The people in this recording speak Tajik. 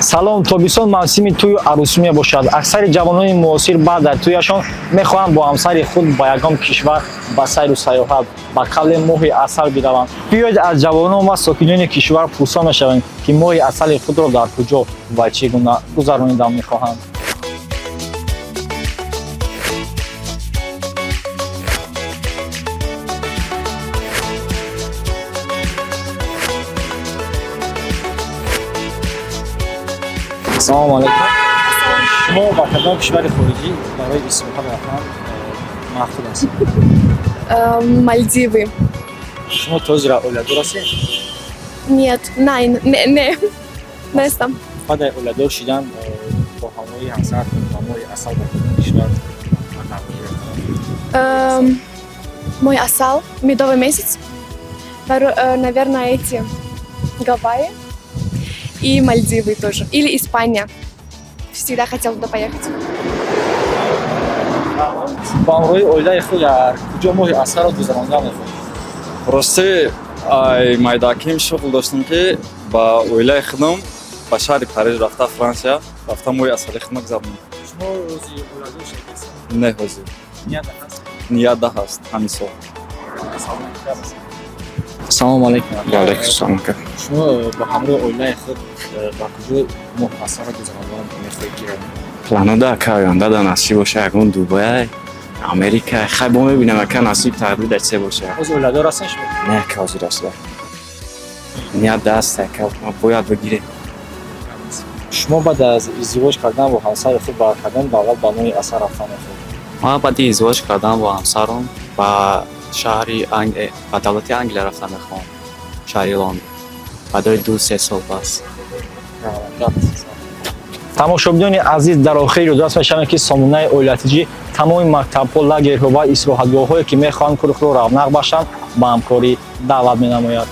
Салом. Тобистон мавсими тӯю арӯсӣ мебошад. Аксари ҷавонони муосир баъд дар тӯяшон мехоҳанд бо ҳамсари худ ба ягон кишвар ба сайру саёҳат, ба қавле моҳи асал бираванд. Биёед, аз ҷавонон ва сокинони кишвар пурсон мешавем, ки моҳи асали худро дар куҷо ва чӣ гуна гузаронидан мехоҳанд. Ассалому алайкум. Шумо ба кадом кишвари хориҷӣ барои истироҳат рафтан маъқул аст? Мальдивы. Шумо то ҳозира оиладор ҳастед? Нет, nein, не, не. Нестам. Баъди оиладор шидан бо ҳамроҳи ҳамсаратон ба моҳи асал ба кадом кишвар ба тафрих рафтан? Моҳи асал, медовый месяц. Наверное, эти Гавайи и Мальдивы тоже. Или Испания. Всегда хотела туда поехать. Бо ҳамроҳи оилаи худ дар куҷо моҳи асалро гузарондан мехоҳед? Рости, ай майдаким шуғл доштам, ки ба оилаи худам ба шаҳри Париж рафта, Франсия рафта, моҳи асали худма гузаронам. Шумо рӯзи оиладор шудед? Не, ҳозир. Ният ҳаст? Ният да ҳаст ҳамин сол. Ассалому алайкум. Ваалайкум. Шумо бо ҳамроҳи оилаи худ ба куҷо моҳи асалро гузарондан мехоҳед ки равед? Планода, ака, оянда да насиб боша, ягон Дубай, Америка, хай, бо мебинам, ака, насиб, тақдир дар чизе боша. Ҳозир оиладор ҳастед шумо? Не, ака, ҳозир аста ният да аст, ака, ма бояд бигирем. Шумо баъд аз издивоҷ кардан бо ҳамсари худ ба кадом давлат ба моҳи асал рафтан мехоҳед? Ман баъди издивоҷ кардан бо ҳамсарам ба шаҳри ба давлати Англия рафтан мехоҳам, шаҳри Лондон, баъдои 2-3 сол пас. Тамошобинони азиз, дар охир ёдрас мешавем, ки сомонаи Оилатиҷӣ тамоми мактабҳо, лагерҳо ва истироҳатгоҳҳое, ки мехоҳанд кори худро равнақ бахшанд, ба ҳамкорӣ даъват менамояд.